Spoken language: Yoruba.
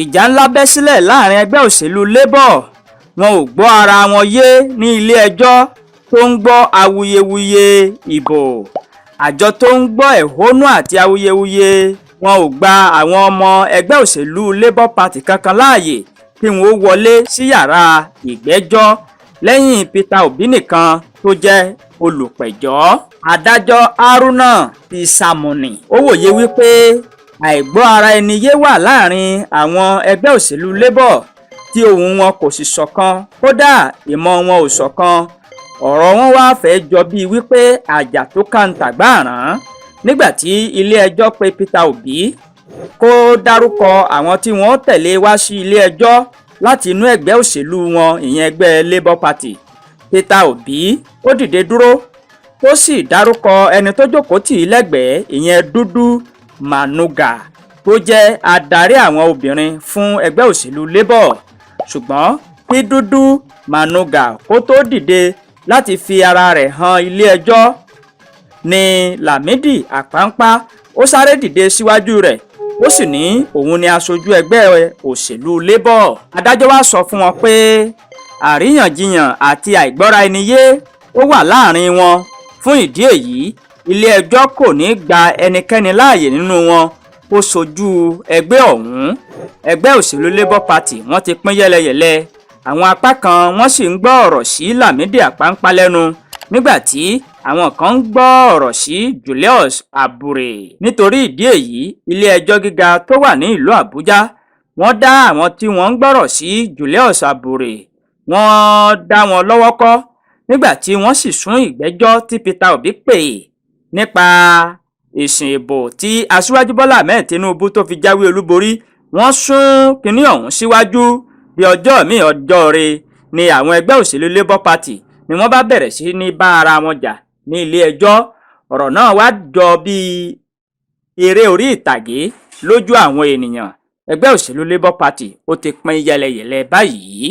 Ìjà ńlá bẹ́ sílẹ̀ láàrin ẹgbẹ́ òṣèlú Labour. Wọn ò gbọ́ ara wọn yé ní ilé-ẹjọ́ tó ń gbọ́ awuyewuye ìbò. Àjọ tó ń gbọ́ ẹ̀hónú àti awuyewuye, wọn ò gba àwọn ọmọ ẹgbẹ́ òṣèlú Labour Party kankan láàyè kí wọ́n ó wọlé sí yàrá ìgbẹ́jọ́ lẹ́yìn Peter Obi nìkan tó jẹ́ olùpẹ̀jọ́. Adájọ́ Haruna Tsammani ó wòye wípé àìgbọ́ ara ẹni yé wà láàrin àwọn ẹgbẹ́ òṣèlú Labour, tí ohùn wọn kò sì ṣọ̀kan, kódà ìmọ̀ wọn ò ṣọ̀kan. Ọ̀rọ̀ wọn wá fẹ́ jọ bíi wípé àjà tó kàǹtà gbàràn. Nígbà tí ilé-ẹjọ́ pé Peter Obi kó dárúkọ àwọn tí wọ́n tẹ̀lé wá sí ilé-ẹjọ́ láti inú ẹgbẹ́ òṣèlú wọn, ìyẹn ẹgbẹ́ Labour Party, Peter Obi ó dìde dúró, tó sì dárúkọ ẹni tó jókòó tì í lẹ́gbẹ̀ẹ́, ìyẹn Dúdú Manuga, tó jẹ́ adarí àwọn obìnrin fún ẹgbẹ́ òṣèlú Labour. Ṣùgbọ́n kí Dúdú Manuga kó tó dìde láti fi ara rẹ̀ hàn ilé-ẹjọ́ ní Lamidi Apampa ó sáré dìde síwájú rẹ̀, ó sì ní òun ni aṣojú ẹgbẹ́ òṣèlú Labour. Adájọ́ wá sọ fún wọn pé àríyànjiyàn àti àìgbọ́ra ẹni yé ó wà láàrin wọn. Fún ìdí èyí, ilé-ẹjọ́ kò ní gba ẹnikẹ́ni láàyè nínú wọn kó ṣojú ẹgbẹ́ ọ̀hún. Ẹgbẹ́ òṣèlú Labour Party, wọ́n ti pín yẹ́lẹyẹ̀lẹ. Àwọn apá kan, wọ́n sì ń gbọ́ ọ̀rọ̀ sí Lamidi Apampa lẹ́nu, nígbà tí àwọn kan ń gbọ́ ọ̀rọ̀ sí Julius Abure. Nítorí ìdí èyí, ilé-ẹjọ́ gíga tó wà ní ìlú Àbújá, wọ́n dá àwọn tí wọ́n ń gbọ́rọ̀ sí Julius Abure, wọ́n dá wọn lọ́wọ́ kọ́, nígbà tí wọ́n sì sún ìgbẹ́jọ́ tí Peter Obi pè nípa ìsìn ìbò tí Aṣíwájú Bọ́lá Ahmed Tinubu tó fi jáwé olúborí, wọ́n sún kínní ọ̀hún síwájú bí ọjọ́ míì ọjọ́ re. Ni àwọn ẹgbẹ́ òṣèlú Labour Party ni wọ́n bá bẹ̀rẹ̀ sí ní bá ara wọn jà ní ilé ẹjọ́. Ọ̀rọ̀ náà wá jọ bí eré orí ìtàgé lójú àwọn ènìyàn. Ẹgbẹ́ òṣèlú Labour Party, ó ti pín yẹlẹyẹ̀lẹ báyìí.